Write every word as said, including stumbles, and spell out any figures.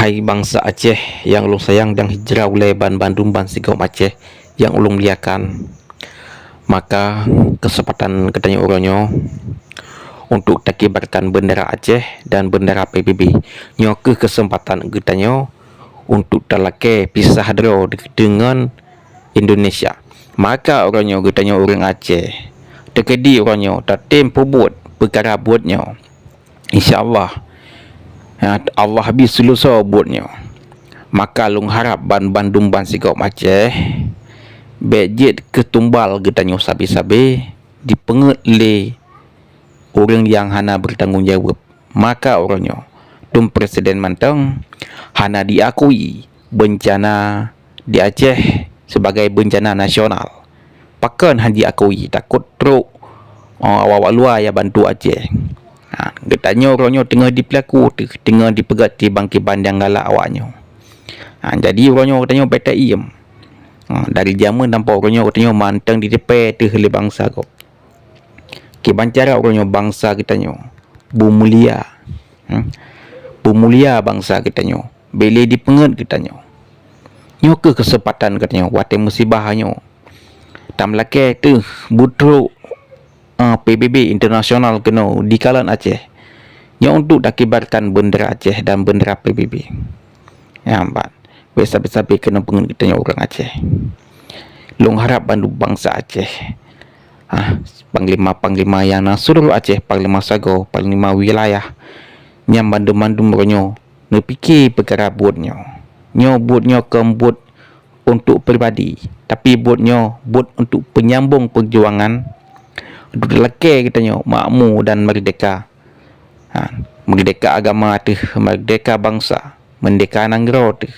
Hai bansa Aceh nyang ulôn sayang dan hijrah ulée ban bandum bansigom Aceh nyang ulôn muliakan. Maka, keuseumpatan geutanyoe uroe nyoe untuk takibarkan beundera Aceh dan beundera P B B. Nyoe kheueh keuseumpatan geutanyoe untuk talakée pisah droe deungon Indonesia. Maka uroe nyoe geutanyoe ureuëng Aceh, teukeudi uroe nyoe tatem peubuet peukara buet nyoe. Insya Allah, ya, Allah bri seuleusoe buet nyoe. Maka lôn harab ban bandum bansigom Aceh, bék jeuet keu tumbal geutanyoe sabe-sabe dipeungeuet lé ureuëng nyang hana bertanggung jaweueb. Maka uroe nyoe, dum presiden mantong hana diakui beuncana di Aceh sebagai beuncana nasional. Pakon hana diakui? Takot trok, oh, awak-awak luwa ya bantu Aceh. Ha, geutanyoe uroe nyoe teungoh dipeulaku, teungoh dipeugét kiban-kiban nyang galak awak nyoe. Ha, jadi uroe nyoe geutanyoe bék taiem. Ha, dari jameun sampai uroe nyoe geutanyoe mantong diteupe teuh lé bansa gob. Kiban cara uroe nyoe bansa geutanyoe beumulia. Hmm? Beumulia bansa geutanyoe. Bék lé dipeungeuet geutanyoe. Nyoe kheueh keuseumpatan geutanyoe watée musibah nyoe. Tameulakée teuh beutrok, eh, P B B internasional keunoe dikalon Aceh. Nyoe untuk takibarkan beundera Aceh dan beundera P B B. Nyang ban. Bék sabe-sabe keunoe peungeuet geutanyoe ureuëng Aceh. Lôn harab bandum bansa Aceh. Ah, panglima-panglima nyang na seuluruh Aceh, panglima sagoe, panglima wilayah, nyang bandum-bandum uroe nyoe neupike peukara buet nyoe. Nyoe buet nyoe kon buet untuk pribadi, tapi buet nyoe buet untuk peunyambong peujuangan untuk lakée geutanyoe makmu dan meurdeka. Ha, meurdeka agama teuh, meurdeka bansa, meurdeka nanggroe teuh.